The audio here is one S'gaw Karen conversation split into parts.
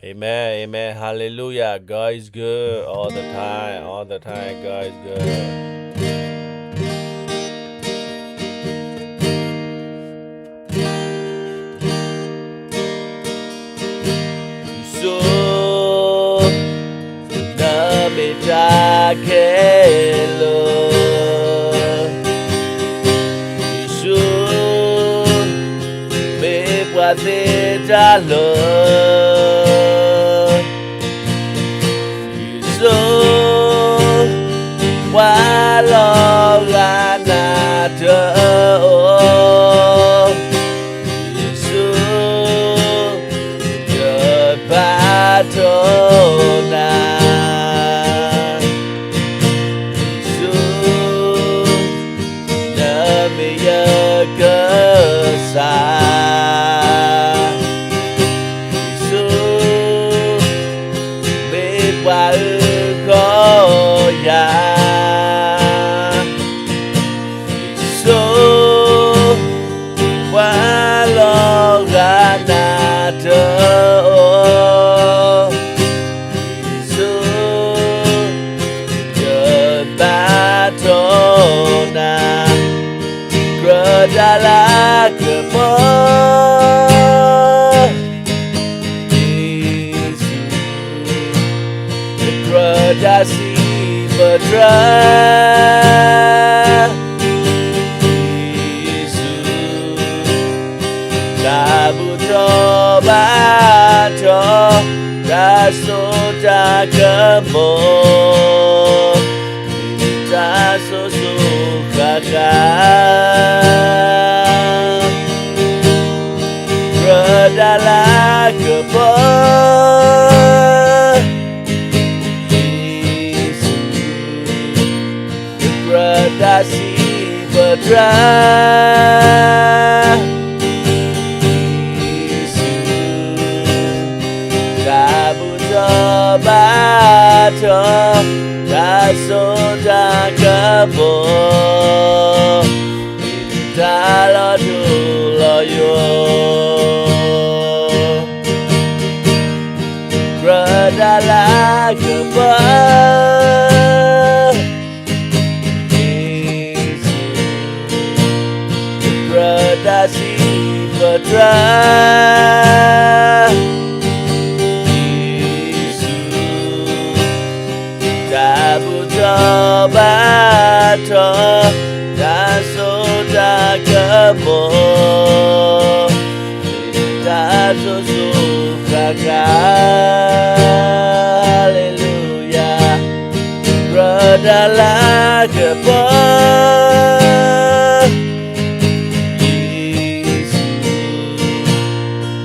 Amen, amen. Hallelujah. God is good all the time, all the time. God is good. ယ့ၣ်ၡူး, နမ့ၢ်တၢ်ခဲလၢာ်, ယ့ၣ်ၡူး, မ့ၢ်ပှၤသ့တၢ်လီၢ်, ယ့ၣ်ၡူး, ပှၤလီၤဂာ်နၤတအိၣ်, ယ့ၣ်ၡူး, ယဘါထီၣ်နၤ, ယ့ၣ်ၡူး, နမ့ၢ်ယကစၢ်, ယ့ၣ်ၡူး, မ့ၢ်ပှၤအုၣ်ကီၤယၤ, ယ့ၣ်ၡူး, ပှၤလီၤဂာ်နၤတအိၣ်, ယ့ၣ်ၡူး, ယဘါထီၣ်နၤ, ကြၢးတၢ်လၤကပီၤ, ယ့ၣ်ၡူး, ကြၢးတၢ်စံးပတြၢၤ, ယ့ၣ်ၡူး, တၢ်ဘူၣ်ထီၣ်ဘါထီၣ်, တၢ်စိတၢ်ကမီၤ, တၢ်စိၤစိၤဃၣ်ဃၣ်, ကြၢးတၢ်လၤကပီၤ, ယ့ၣ်ၡူး, ကြၢးတၢ်စံးပတြၢၤ, ယ့ၣ်ၡူး, တၢ်ဘူၣ်ထီၣ်ဘါထီၣ်, တၢ်စိတၢ်ကမီၤ, တၢ်လီၤထူလီၤယိာ်, ကြၢးတၢ်လၤကပီၤ, ယ့ၣ်ၡူး, ကြၢးတၢ်စံးပတြၢၤ, ယ့ၣ်ၡူး, တၢ်ဘူၣ်ထီၣ်ဘါထီၣ်, တၢ်စိတၢ်ကမီၤ, တၢ်စိၤစိၤဃၣ်ဃၣ်, Hallelujah, ကြၢးတၢ်လၤကပီၤ, ယ့ၣ်ၡူး,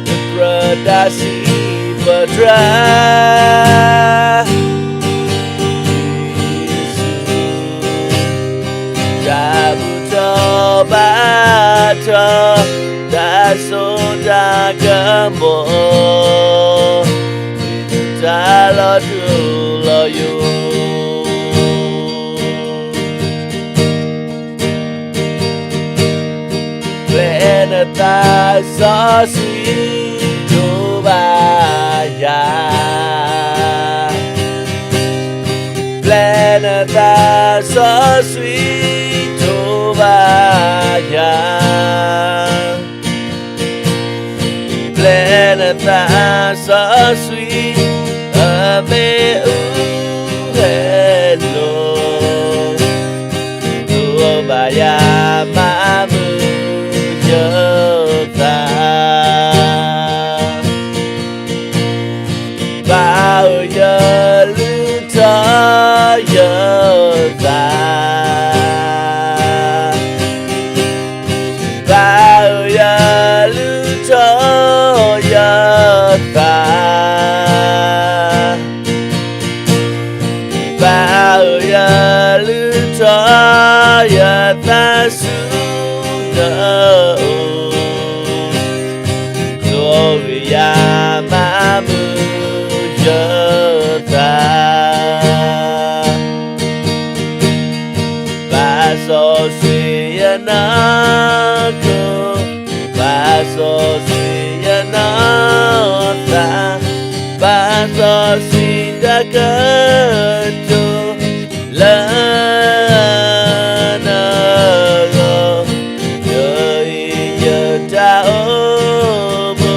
ကြၢးတၢ်စံးပတြၢၤ, ယ့ၣ်ၡူး, တၢ်ဘူၣ်ထီၣ်ဘါထီၣ်, တၢ်စိတၢ်ကမီၤ, တၢ်လီၤထူလီၤယိာ်, ပျဲနသးစီဆှံဒိၣ်ဘၣ်ယၤ, ပျဲနသးစီဆှံဒိၣ်ဘၣ်ယၤ, ပျဲနသးစီဆှံအမ့ၣ်အူဟဲလိာ်, ဒိၣ်ဘၣ်ယၤမၤမုာ်ယသး, ဘၣ်အၢယလုၢ်ထီၣ်ယသး, ဘၣ်အၢယလုၢ်ထီၣ်ယသး, ဘၣ်အၢယလုၢ်ထီၣ်ယသးဆူနအိၣ်, ဒိၣ်ဂ့ၤယၤမၤမုာ်ယသး, ဘၣ်စီဆှံယနီၢ်ခိ, ဘၣ်စီဆှံယနီၢ်သး, ဘၣ် စီဆှံတၢ်ကတိၤလၢနဂီၢ်, ယဟ့ၣ်ယတၢ်အိၣ်မူ,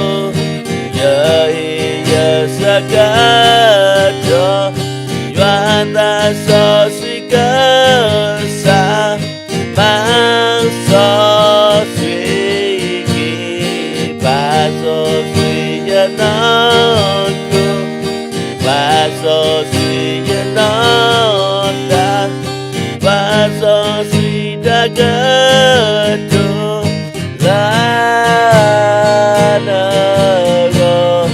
ယဟ့ၣ်ယဆၢကတီၢ်, ယွၤသးစီဆှံကစၢ် မၤစီဆှံက့ၤ, ပာ်စီဆှံယနီၢ်ခိ, ပာ်စီဆှံယနီၢ်သး, ပာ်စီဆှံတၢ်ကတိၤလၢနဂီၢ်,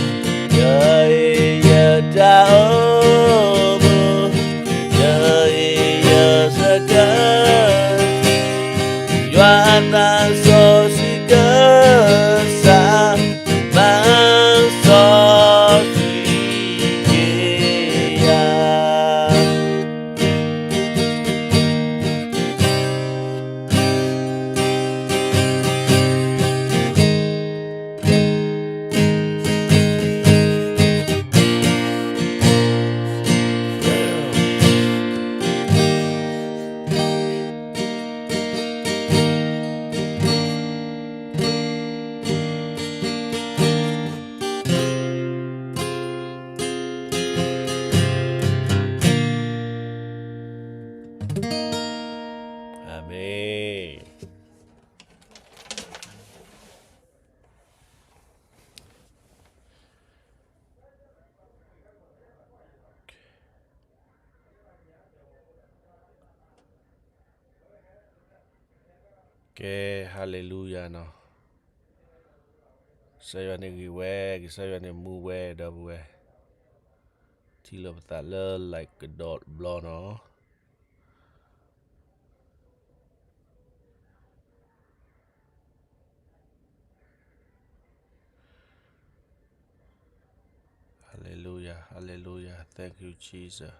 ယဟ့ၣ်ယတၢ်အိၣ်မူ, ယဟ့ၣ်ယဆၢကတီၢ်, ယွၤသးစီဆှံကစၢ် မၤစီဆှံက့ၤယၤ. အၤမ့ၣ်. ကဲ, ဟါလ့လူယၤနီၤ. ကစၢ်ယွၤန့ၣ်ဂ့ၤဝဲ, ကစၢ်ယွၤန့ၣ်မူဝဲ, ဒီပုၢ်ဝဲၢ်, ထံၣ်လိာ်ပသးလၢ like ကဒီးတဘျီနီၤ. ဟါလ့လူယၤ, ဟါလ့လူယၤ, Thank you, Jesus.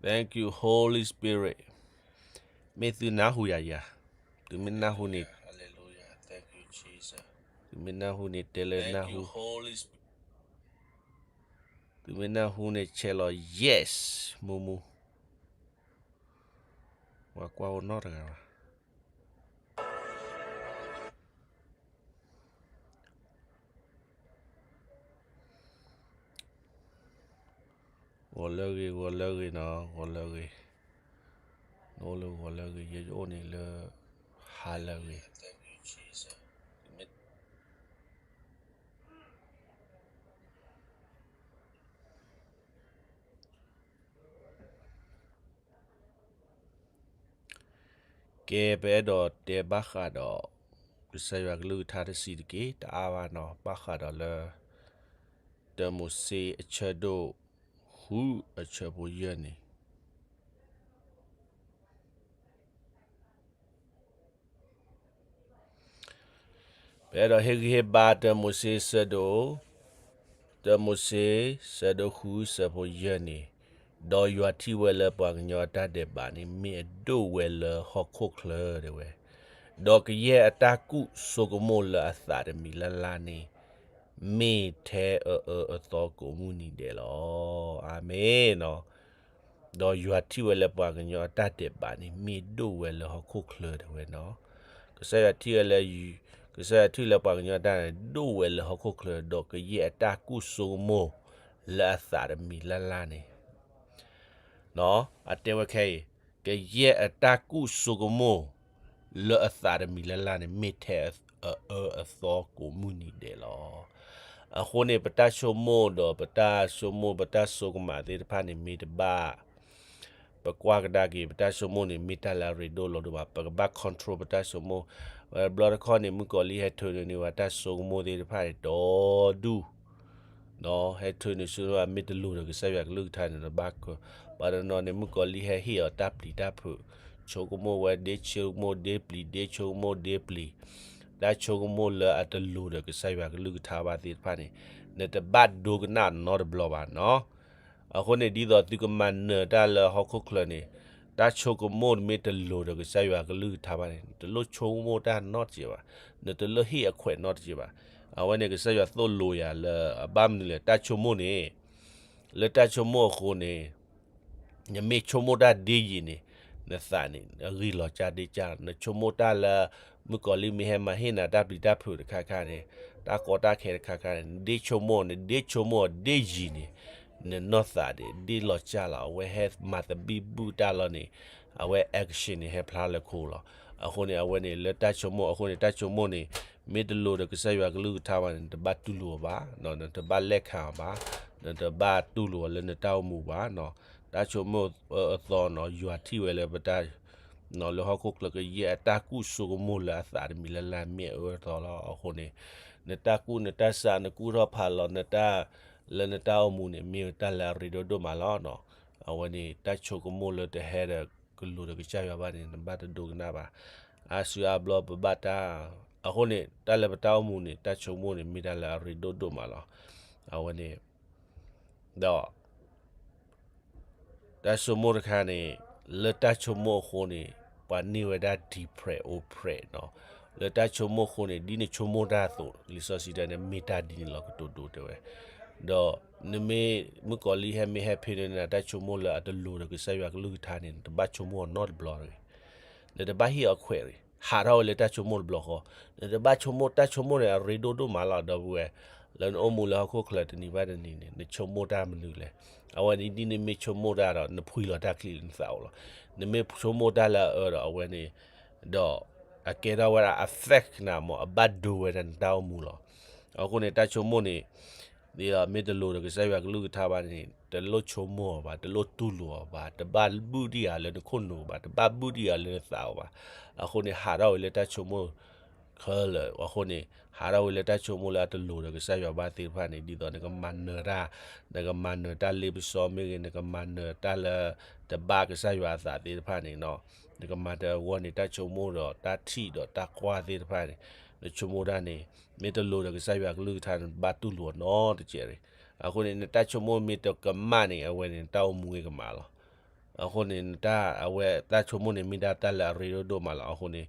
Thank you, Holy Spirit. မ့ၢ်သုနၢ်ဟူယၤယၤ, သုမ့ၢ်နၢ်ဟူန့ၣ်, သုမ့ၢ်နၢ်ဟူန့ၣ် တဲလၢနၢ်ဟူ, သုမ့ၢ်နၢ်ဟူန့ၣ် ဆဲးလီၤ yes, မူမူ, ပှၤကွၢ်အိၣ်နီတဂၤဘၣ်. ဂီၤလၢအဂ့ၤ, ဂီၤလၢအဂ့ၤနီၤ, ဂီၤလၢအဂ့ၤ, နအိၣ်လၢဂီၤလၢအဂ့ၤ, ယအိၣ်န့ၣ်လၢဟါလၢအဂ့ၤ. ကဲ, ပအဲၣ်ဒိးတဲဘၣ်ဃးဒီး ကစၢ်ယွၤကလုၢ်ကထါတဆံးတက့ၢ်, တအါဘၣ်နီၤ, ဘၣ်ဃးဒီးလၢ တၢမိၤၡ့အဆၢဒိၣ်ဃုအဆၢဖိယဲၢ်န့ၣ် ပအဲၣ်ဒိးဟ့ၣ်ဂံၢ်ဟ့ၣ်ဘါတၢမိၤၡ့ဆၢဒိၣ်, တၢမိၤၡ့ဆၢဒိၣ်ဃုဆၢဖိယဲၢ်န့ၣ်, ဒီးယွၤထံၣ်ဝဲလၢပှၤကညီအတၢ်ဒဲးဘးန့ၣ် မ့ၢ်အဒိၣ်ဝဲလၢဟီၣ်ခိၣ်ချၢဒၣ်ဝဲ, ဒီးကယဲၢ်အတၢ်ကူၣ်ဆိကမိၣ်လၢအသးတမံၤလၢ်လၢ်န့ၣ် မ့ၢ်ထဲအအၢအသီကိးမုၢ်နံၤဒဲးလီၤ. အၤမ့ၣ်နီၤ. ဒီးယွၤထံၣ်ဝဲလၢပှၤကညီအတၢ်ဒဲးဘးန့ၣ် မ့ၢ်ဒိၣ်ဝဲလၢဟီၣ်ခိၣ်ချၢဒၣ်ဝဲနီၤ. ကစၢ်ယွၤထံၣ်ဝဲလၢ, ကစၢ်ယွၤထံၣ်လၢပှၤကညီအတၢ်ဒဲးဘးန့ၣ် ဒိၣ်ဝဲလၢဟီၣ်ခိၣ်ချၢ, ဒီးကယဲၢ်အတၢ်ကူၣ်ဆိကမိၣ်လၢအသးတမံၤလၢ်လၢ်န့ၣ် အတဲဝဲခဲအံၤ, ကယဲၢ်အတၢ်ကူၣ်ဆိကမိၣ်လၢအသးတမံၤလၢ်လၢ်န့ၣ် မ့ၢ်ထဲအအၢအသီကိးမုၢ်နံၤဒဲးလီၤ. အဃိန့ၣ် ပတၢ်ဆိကမိၣ်ဒီးပတၢ်ဆိကမိၣ် ပတၢ်စိကမၣ်သ့ၣ်တဖၣ်န့ၣ် မ့ၢ်တဘၣ် ပကွၢ်ကဒါက့ၤ ပတၢ်ဆိကမိၣ်န့ၣ် မ့ၢ်တၢ်လၢအရ့ဒိၣ်လီၤဒိၣ်ဘၣ်, ပကဘၣ် control ပတၢ်ဆိကမိၣ်. ဝဲဘျီတခီန့ၣ် မုၣ်ကီၤလံၢ်ဟဲထၢနုာ်န့ၢ်ဝဲတၢ်ဆိကမိၣ်သ့ၣ်တဖၣ်န့ၣ် ဒီဒူၣ် ဟဲထၢနုာ်ဆူဝဲ မ့ၢ်တလိၤဒီးကစၢ်ယွၤကလုၢ်ကထါန့ၣ် နဘၣ်က, ပှၤတနီၤန့ၣ် မုၣ်ကီၤလံၢ်ဟဲဟ့ၣ်အီၤတၢ်ပျံၤတၢ်ဖုး, ဆိကမိၣ်ဝဲဒ့ဆိကမိၣ်ဒ့ပျံၤ ဒ့ဆိကမိၣ်ဒ့ပျံၤ, တၢ်ဆိကမိၣ်လၢအတလိၤဒီးကစၢ်ယွၤကလုၢ်ကထါဘၣ်သ့ၣ်တဖၣ်န့ၣ် နတဘၣ်ဒိကနၣ်နီတဘျီဘၣ်နီၤ. အဃိန့ၣ် ဒ်သိးသုကမၤနၢၤတၢ်လၢဟီၣ်ခိၣ်ချၢန့ၣ် တၢ်ဆိကမိၣ်မ့ၢ်တလိၤဒီးကစၢ်ယွၤကလုၢ်ကထါဘၣ်န့ၣ် နတလိၣ်ဆိကမိၣ်တၢ်နီတစဲးဘၣ်, နတလိၣ်ဟ့ၣ်အခွဲးနီတစဲးဘၣ်. အဝဲန့ၣ်ကစၢ်ယွၤသိၣ်လိယၤလၢအဘၣ်မနုၤလဲၣ် တၢ်ဆိကမိၣ်န့ၣ်, လၢတၢ်ဆိကမိၣ်အဃိန့ၣ် နမ့ၢ်ဆိကမိၣ်တၢ်ဒ်ယံာ်န့ၣ် နသးန့ၣ် အဂံၢ်လီၤကၢ်ဒ့ကၢ်လီၤ. နဆိကမိၣ်တၢ်လၢ မုၣ်ကီၤလံၢ်မ့ၢ်ဟဲမၤဟ့ၣ်နၤတၢ်ပျံၤတၢ်ဖုးတခါခါန့ၣ်, တၢ်ကီတၢ်ခဲတခါခါန့ၣ် နဒ်ဆိကမိၣ် နဒ်ဆိကမိၣ်ဒ်ယံာ်န့ၣ် နနီၢ်သးန့ၣ် ဒ်လီၤကၢ်လီၤ. အဝဲဟဲမၤသဘံၣ်ဘုၣ်တၢ်လီၤန့ၣ် အဝဲ action န့ၣ် ဟဲဖျါလၢခိလီၤ. အဃိန့ၣ် အဝဲန့ၣ်လၢတၢ်ဆိကမိၣ်အဃိန့ၣ် တၢ်ဆိကမိၣ်န့ၣ် မ့ၢ်တလိၤဒီးကစၢ်ယွၤကလုၢ်ကထါဘၣ်န့ၣ် နတဘၣ်တူၢ်လိာ်အီၤဘၣ်, နတဘၣ်လဲၣ်ခးအီၤဘၣ်, နတဘၣ်တူၢ်လိာ်အီၤလၢနတၢ်အိၣ်မူဘၣ်. တၢ်ဆိကမိၣ်အသီနီၤ ယွၤထံၣ်ဝဲလၢပတၢ် လၢဟီၣ်ခိၣ်ချၢကယဲၢ်အတၢ်ကူၣ်ဆိကမိၣ်လၢအသးတမံၤလၢ်လၢ်မ့ၢ်အအၢအသီလီၤ. အဃိန့ၣ် နတၢ်ကူၣ်နတၢ်ဆးနကူၣ်ထီၣ်ဖးလီၤ နတၢ်လၢနတၢ်အိၣ်မူန့ၣ် မ့ၢ်တၢ်လၢအရ့ဒိၣ်ဒိၣ်မးလီၤ. အဝဲန့ၣ် တၢ်ဆိကမိၣ်လၢတဟဲဒီးကလိၤဒီးကစၢ်ယွၤဘၣ်န့ၣ် နဘၣ်တဒိကနၣ်ဘၣ်. အါစုအါဘျီပဘၣ်တၢ်, အဃိန့ၣ် တၢ်လၢပတၢ်အိၣ်မူန့ၣ် တၢ်ဆိကမိၣ်န့ၣ် မ့ၢ်တၢ်လၢအရ့ဒိၣ်ဒိၣ်မးလီၤ. အဝဲန့ၣ် ဒီး တၢ်ဆိကမိၣ်တခါန့ၣ် လၢတၢ်ဆိကမိၣ်အဃိန့ၣ် ပှၤန့ၢ်ဝဲဒၣ် depression oppression နီၤ. လၢတၢ်ဆိကမိၣ်အဃိန့ၣ် ဒ်နဆိကမိၣ်တၢ်အသိး လံာ်စီဆှံတဲန့ၣ် မ့ၢ်တၢ်ဒ်န့ၣ်လီၤကတိၤဒိတဲဝဲ. ဒီး နမ့ၢ် မုၣ်ကီၤလံၢ်ဟဲမ့ၢ်ဟဲဖ့န့ၣ် နတၢ်ဆိကမိၣ်လၢအတလိၤဒီးကစၢ်ယွၤကလုၢ်ကထါန့ၣ် နတဘၣ်ဆိကမိၣ်အီၤနီတဘျီတဂ့ၤ. နတဘၣ်ဟ့ၣ်အီၤခွဲးတဂ့ၤ. ဟးထီၣ်ဝဲလၢတၢ်ဆိကမိၣ်တဘျီဃီ. နတဘၣ်ဆိကမိၣ်တၢ်ဆိကမိၣ်န့ၣ် အရ့ဒိၣ်ဒိၣ်မးလီၤ ဒီပုၢ်ဝဲၢ်. လၢနအိၣ်မူလၢဟီၣ်ခိၣ်ချၢတနံၤဘၣ်တနံၤန့ၣ် နဆိကမိၣ်တၢ်မနုၤလဲၣ်. အဝဲန့ၣ်ဒ်နမ့ၢ်ဆိကမိၣ်တၢ်ဒီး နဖှံလီၤတၢ်ချံလၢနသးအိၣ်လီၤ. နမ့ၢ်ဆိကမိၣ်တၢ်လၢအအၢဒီးအဝဲန့ၣ် ဒီးအကဲထီၣ်ဝဲဒၣ် affect နၤမး အဘၣ်ဒိဝဲဒၣ်နတၢ်အိၣ်မူလီၤ. အဃိန့ၣ် တၢ်ဆိကမိၣ်န့ၣ် ဒ်သိးမ့ၢ်တလိၤဒီးကစၢ်ယွၤကလုၢ်ကထါဘၣ်န့ၣ် တလိၣ်ဆိကမိၣ်အီၤဘၣ်, တလိၣ်တူၢ်လိာ်အီၤဘၣ်, တဘၣ်ဘုၣ်ဒံးဧါလၢနခိၣ်နူာ်ဘၣ်, တဘၣ်ဘုၣ်ဒံးဧါလၢနသးအီၤဘၣ်. အဃိန့ၣ် ဟးထီၣ်ဝဲလၢတၢ်ဆိကမိၣ်ခဲလၢာ်. အဃိန့ၣ် ဟးထီၣ်ဝဲလၢတၢ်ဆိကမိၣ်လၢအတလိၤဒီးကစၢ်ယွၤဘၣ်သ့ၣ်တဖၣ်န့ၣ် ဒ်သိးနကမၤနၢၤတၢ်, နကမၤနၢၤတၢ်လ့ပစီမ့ၢ်ဂ့ၤ, နကမၤနၢၤတၢ်လၢတဘၣ်ကစၢ်ယွၤအသးသ့ၣ်တဖၣ်န့ၣ်နီၤ, နကမၤတၢ်အဂီၢ်န့ၣ် တၢ်ဆိကမိၣ်ဒီးတၢ်ထံၣ်ဒီးတၢ်ကွၢ်သ့ၣ်တဖၣ်န့ၣ် နဆိကမိၣ်တၢ်န့ၣ် မ့ၢ်တလိၤဒီးကစၢ်ယွၤကလုၢ်ကထါန့ၣ် နဘၣ်တူၢ်လိာ်အီၤနီတစဲးတဂ့ၤ. အဃိန့ၣ် နတၢ်ဆိကမိၣ်မ့ၢ်တကမၣ်န့ၣ် အဝဲန့ၣ် နတၢ်အိၣ်မူဂ့ၤကမၣ်လီၤ. အဃိန့ၣ် နတၢ်အဝဲတၢ်ဆိကမိၣ်န့ၣ် မ့ၢ်ဒၣ်တၢ်လၢအရ့ဒိၣ်ဒိၣ်မးလီၤ. အဃိန့ၣ်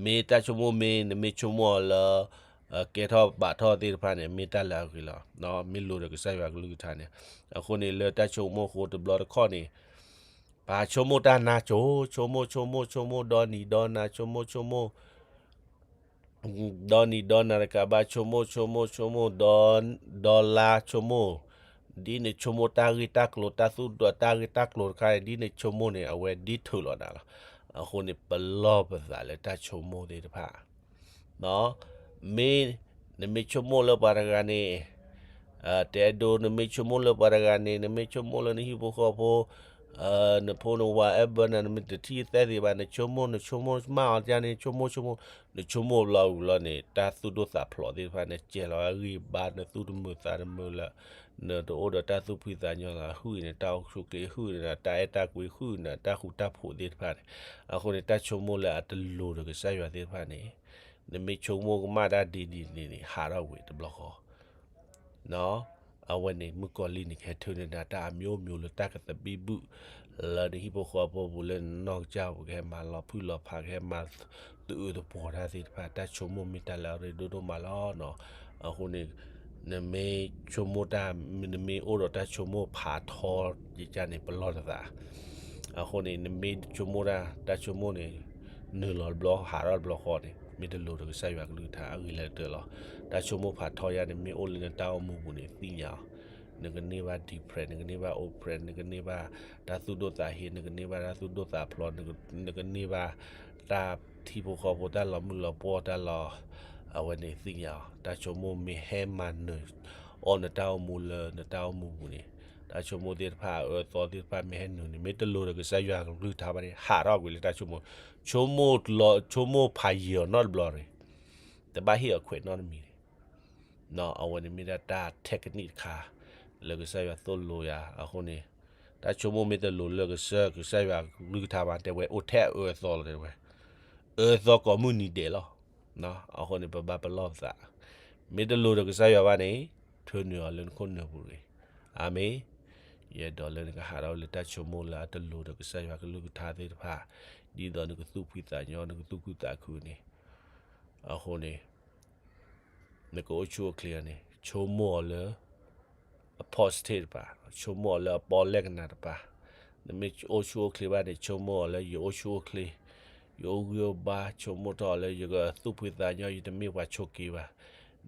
မ့ၢ်တၢ်ဆိကမိၣ်မ့ၢ် နမ့ၢ်ဆိကမိၣ်အီၤလၢ ကဲထီၣ်ဘၣ်ထီၣ်သ့ၣ်တဖၣ်န့ၣ် မ့ၢ်တၢ်လၢအဂ့ၤလီၤ. မ့ၢ်လိၤဒီးကစၢ်ယွၤကလုၢ်ကထါန့ၣ်. အဃိန့ၣ် လၢတၢ်ဆိကမိၣ်အဃိတဘျီတခီၣ်န့ၣ် ပဆိကမိၣ်တၢ်နါကိၤ, ဆိကမိၣ် ဆိကမိၣ် ဆိကမိၣ် ဒီနံၤဒီနၤ ဆိကမိၣ် ဆိကမိၣ် ဒီနံၤဒီနၤတကးဘၣ် ဆိကမိၣ် ဆိကမိၣ် ဆိကမိၣ် ဒီ ဒီလါ ဆိကမိၣ်, ဒ်နဆိကမိၣ်တၢ်ဂ့ၢ်တၢ်ကျိၤ တၢ်သူၣ်ဒိၣ်တၢ်ဂ့ၢ်တၢ်ကျိၤတခါန့ၣ် ဒ်နဆိကမိၣ်န့ၣ် အဝဲဒ်ထုးလီၤနၤလီၤ. အဃိန့ၣ် ပလီၢ်ပသးလၢတၢ်ဆိကမိၣ်သ့ၣ်တဖၣ် မ့ၢ် နမ့ၢ်ဆိကမိၣ်လၢပှၤတဂၤန့ၣ် တဲဒိ နမ့ၢ်ဆိကမိၣ်လၢပှၤတဂၤန့ၣ် နမ့ၢ်ဆိကမိၣ်လၢနဟံၣ်ဖိဃီဖိ နဖိနဝၤအဲၣ်ဘၢနၤ နမ့ၢ်တထံၣ်သဲသ့ဘၣ် နဆိကမိၣ် နဆိကမိၣ်မးအီၤန့ၣ် ဆိကမိၣ်ဆိကမိၣ် နဆိကမိၣ်ဘျီဝံၤလီၤန့ၣ် တၢ်သူၣ်ဒိၣ်သးဖျိးသ့ၣ်တဖၣ် နစဲးလီၤအဂံၢ်ဘါ နသူၣ်တမုာ်သးတမုာ်လၢ နတအိၣ်ဒီးတၢ်သူၣ်ဖှံသးညီလၢ ဟုၣ်အံၤန့ၣ် တၢ်အိၣ်ဆူၣ်အိၣ်ချ့ ဟုၣ်အံၤန့ၣ် တၢ်အဲၣ်တၢ်ကွံ ဟုၣ်အံၤန့ၣ် တၢ်ဃူတၢ်ဖိးသ့ၣ်တဖၣ်န့ၣ်. အဃိန့ၣ် တၢ်ဆိကမိၣ်လၢအတလိၤဒီးကစၢ်ယွၤသ့ၣ်တဖၣ်န့ၣ် နမ့ၢ်ဆိကမိၣ်ကမၣ်တၢ်ဒ်န့ၣ်န့ၣ် ဟးထီၣ်ကွံာ်တဘျီဃီ အဝဲန့ၣ် မုၣ်ကီၤလံၢ်န့ၣ် ကဟဲထၢနၤတၢ်အမျိုးမျိုးလၢတၢ်ကသဘံၣ်ဘုၣ် လၢနဟံၣ်ဖိဃီဖိပူၤ လၢနနီၢ်ကစၢ်ပူၤ ကဟဲမၤလီၤဖုၣ်လီၤဖး ကဟဲမၤသအုးသပှီၤတၢ်သ့ၣ်တဖၣ် တၢ်ဆိကမိၣ်မ့ၢ်တၢ်လၢအရ့ဒိၣ်ဒိၣ်မးလီၤ. အဃိန့ၣ် နမ့ၢ်ဆိကမိၣ်တၢ် နမ့ၢ်အိၣ်ဒီးတၢ်ဆိကမိၣ်ဖးထီယကန့ၣ် ပလီၢ်နသး အဃိန့ၣ် နမ့ၢ်ဆိကမိၣ်တၢ် တၢ်ဆိကမိၣ်န့ၣ် နုာ်လီၤတဘျီ ဟးထီၣ်တဘျီဃီန့ၣ် မ့ၢ်တလိၤဒီးကစၢ်ယွၤကလုၢ်ကထါ အဂ့ၤလၢကတၢၢ်လီၤ. တၢ်ဆိကမိၣ်ဖးထီယၤန့ၣ် မ့ၢ်အိၣ်လၢနတၢ်အိၣ်မူပူၤန့ၣ် သ့ၣ်ညါအီၤ နကန့ၢ်ဘၣ် depression နကန့ၢ်ဘၣ် oppression နကန့ၢ်ဘၣ်တၢ်သူၣ်ဒိၣ်သးဟ့ နကန့ၢ်ဘၣ်တၢ်သူၣ်ဒိၣ်သးဖျိး နကန့ၢ်ဘၣ်တၢ်ထံဖိဃီဖိ တၢ်လီၤမုၢ်လီၤပှီၢ် တၢ်လီၤ အဝဲန့ၣ်သ့ၣ်ညါအီၤ တၢ်ဆိကမိၣ်မ့ၢ်ဟဲမၤနၢၤအီၤနတၢ်အိၣ်မူလၢနတၢ်အိၣ်မူပူၤန့ၣ် တၢ်ဆိကမိၣ်သ့ၣ်တဖၣ် အအၢအသီသ့ၣ်တဖၣ်မ့ၢ်ဟဲနုာ်န့ၣ် မ့ၢ်တလိၤဒီးကစၢ်ယွၤကလုၢ်ကထါဘၣ်န့ၣ် ဟးထီၣ်ကွံာ်လၢတၢ်ဆိကမိၣ် ဆိကမိၣ်လီၤ ဆိကမိၣ်ဖးယံၤအီၤနီတဘျီတဂ့ၤ တဘၣ်ဟ့ၣ်အီၤခွဲးနီတမံၤန့ၣ် အဝဲန့ၣ်မ့ၢ်ဒၣ်တၢ် technique တခါ လၢကစၢ်ယွၤသိၣ်လိယၤအဃိန့ၣ် တၢ်ဆိကမိၣ်မ့ၢ်တလိၤလၢကစၢ် ကစၢ်ယွၤကလုၢ်ကထါဘၣ် တဲဝဲ အိၣ်ထဲအအၢအသီလီၤတဲဝဲ အၢသီကိးမုၢ်နံၤဒဲးလီၤ. အဃိန့ၣ် ပဘၣ်ပလီၢ်ပသး မ့ၢ်တလိၤဒီးကစၢ်ယွၤဘၣ်န့ၣ် ထၢနုာ်အီၤလၢနခိၣ်နၢ်ပူၤတဂ့ၤ. အၤမ့ၣ်. ယအဲၣ်ဒိးလၢနကဟးထီၣ်လၢတၢ်ဆိကမိၣ်လၢအတလိၤဒီးကစၢ်ယွၤကလုၢ်ကထါသ့ၣ်တဖၣ် ဒ်သိးနကသူၣ်ဖှံသးညီ နကသူၣ်ခုသးခုန့ၣ် အဃိန့ၣ် နကအိၣ်ဆူၣ်အိၣ်ချ့အီၤန့ၣ် ဆိကမိၣ်အီၤလၢ အ positive တပၤ, ဆိကမိၣ်အီၤလၢအပီၣ်လဲၣ်ကနၣ်တပၤ. နမ့ၢ်အိၣ်ဆူၣ်အိၣ်ချ့ဘၣ်န့ၣ် ဆိကမိၣ်အီၤလၢယအိၣ်ဆူၣ်အိၣ်ချ့, ယအိၣ်ဂံၢ်အိၣ်ဘါ, ဆိကမိၣ်ထီၣ်အီၤလၢယကသူၣ်ဖှံသးညီ, ယတမ့ၢ်ပှၤဆိးက့ဘၣ်.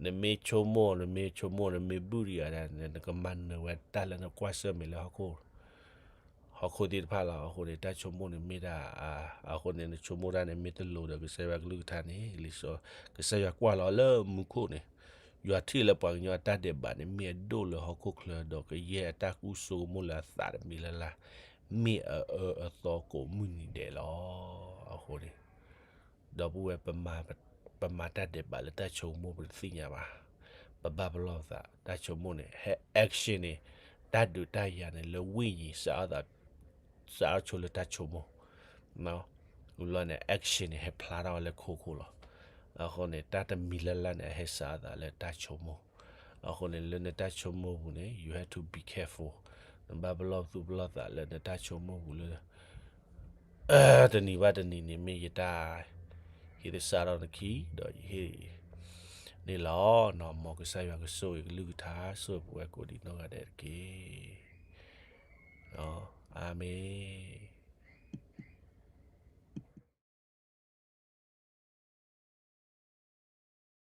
နမ့ၢ်ဆိကမိၣ်, နမ့ၢ်ဆိကမိၣ်, နမ့ၢ်ဘုၣ်ဒံးအီၤဒၣ်န့ၣ် နကမၤနၢၤဝဲတၢ်လၢနကွၢ်ဆၢၣ်မဲာ်လၢဟီၣ်ခိၣ် ဟီၣ်ခိၣ်သ့ၣ်တဖၣ်လီၤ. အဃိန့ၣ် တၢ်ဆိကမိၣ်န့ၣ်မ့ၢ်ဒၣ်, အဃိန့ၣ် နဆိကမိၣ်တၢ်န့ၣ် မ့ၢ်တလိၤဒီးကစၢ်ယွၤကလုၢ်ကထါန့ၣ် လံာ်စီဆှံ, ကစၢ်ယွၤကွၢ်လီၤလၢမူခိၣ်န့ၣ်, ယွၤထံၣ်လၢပှၤကညီအတၢ်ဒဲးဘးန့ၣ် မ့ၢ်အဒိၣ်လၢဟီၣ်ခိၣ်ချၢ, ဒီးကယဲၢ်အတၢ်ကူၣ်ဆိကမိၣ်လၢအသးတမံၤလၢ်လၢ်, မ့ၢ်အအၢအသီကိးမုၢ်နံၤဒဲးလီၤ. အဃိန့ၣ် ဒီပုၢ်ဝဲၢ်, ပမၤတၢ်ဒဲးဘးလၢတၢ်ဆိကမိၣ် ပတသ့ၣ်ညါဘၣ်. ပဘၣ်ပလီၢ်ပသး, တၢ်ဆိကမိၣ်န့ၣ် ဟဲ action န့ၣ်, တၢ်ဒုးတၢ်ယၤန့ၣ် လၢဝိညာဉ် စးထီၣ်ဆိလၢတၢ်ဆိကမိၣ်, ဝံၤလီၤန့ၣ် action န့ၣ် ဟဲဖျါထီၣ်ဝဲလၢခိခိၣ်လီၤ. အဃိန့ၣ် တၢ်တမံၤလၢ်လၢ်န့ၣ် အဟဲစးထီၣ်သးလၢတၢ်ဆိကမိၣ်. အဃိန့ၣ် လၢနတၢ်ဆိကမိၣ်ပူၤန့ၣ် you have to be careful. နဘၣ်ပလီၢ်သူၣ်ပလီၢ်သးလၢနတၢ်ဆိကမိၣ်ပူၤလၢ တနံၤဘၣ်တနံၤန့ၣ် မ့ၢ်ယတၢ်ဟ့ၣ်သဆၣ်ထီၣ်နခံ, ဒီးယဟ့ၣ်န့ၣ်လီၤ. မ်ကစၢ်ယွၤကဆိၣ်ဂ့ၤကလုၢ်ကထါ, ဆိၣ်ဂ့ၤပဝဲကိးဒံးနီၢ်ဂၤဒဲးတက့ၢ်. အၤမ့ၣ်.